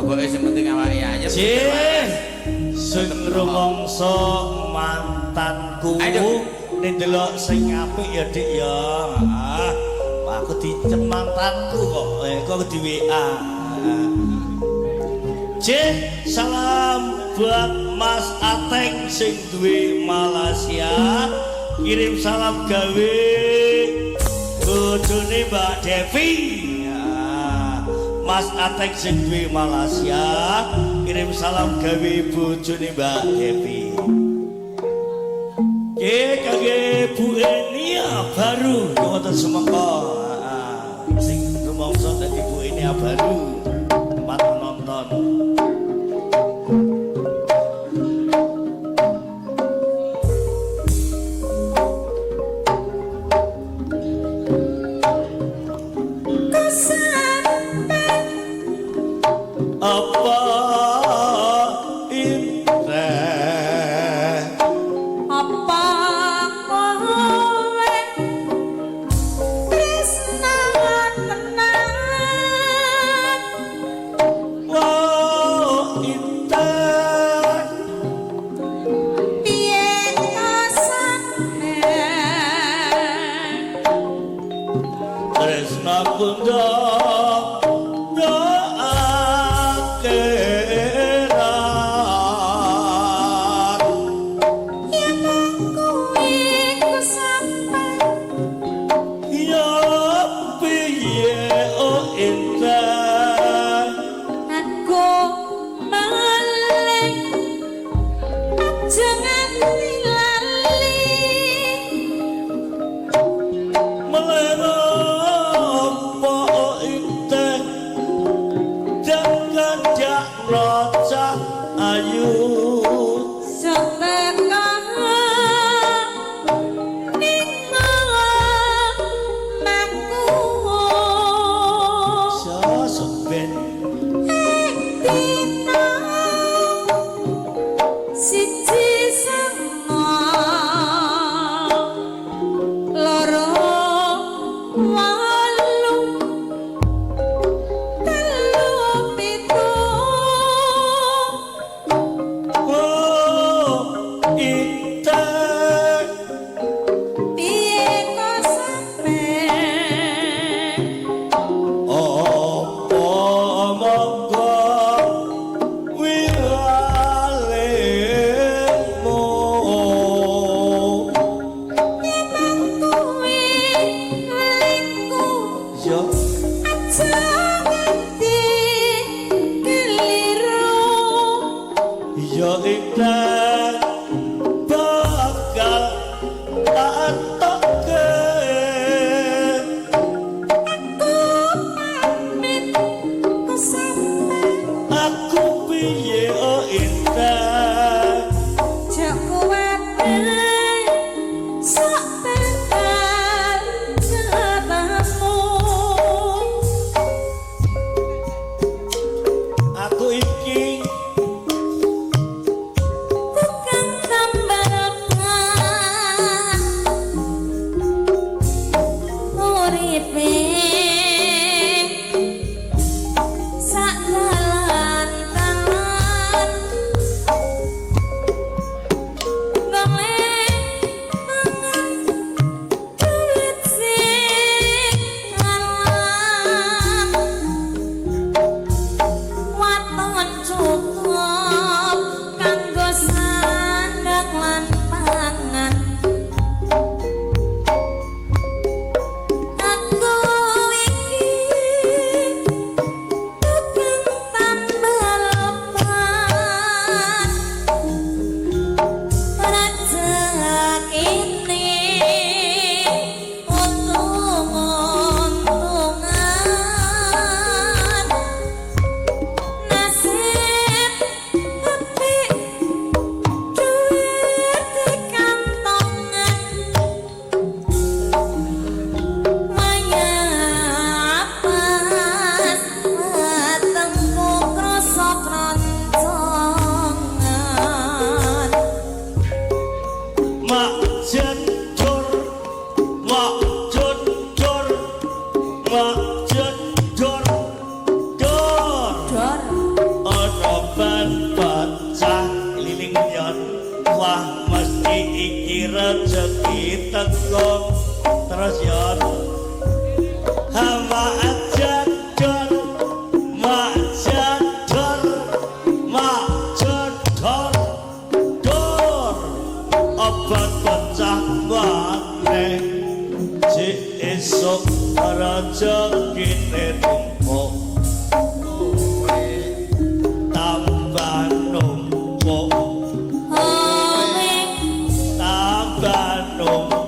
Pokoke sing penting awake ayem. Cih, sing rumangsa mantanku nek ndelok sing apik ya Dik ya. Ah, aku dicem mantanku kok. Kok di WA. Cih, salam buat Mas Ateng sing duwe Malaysia. Kirim salam gawe bojone Mbak Devi. Mas Ateng sing duwe Malaysia, kirim salam gawe bojone Mbak Devi. Oke, kangge Bu Enia baru wonten Semengko. Sing rumangsa dadi Bu Enia baru tempat nonton. Apa inten Apa kowe tresna tenan? Oh inten Piye kasane? Tresna kunda akhirat. Yen kuwi ku sampe Ya piye oh inten aku maling aja nganti lali. Melero apa oh Rejeki teko terus yon. Mak jador, mak jador, mak jador, dor. Obat pecah maneh. Sik esuk rezekine tumpuk. Tambah numpuk, tambah numpuk.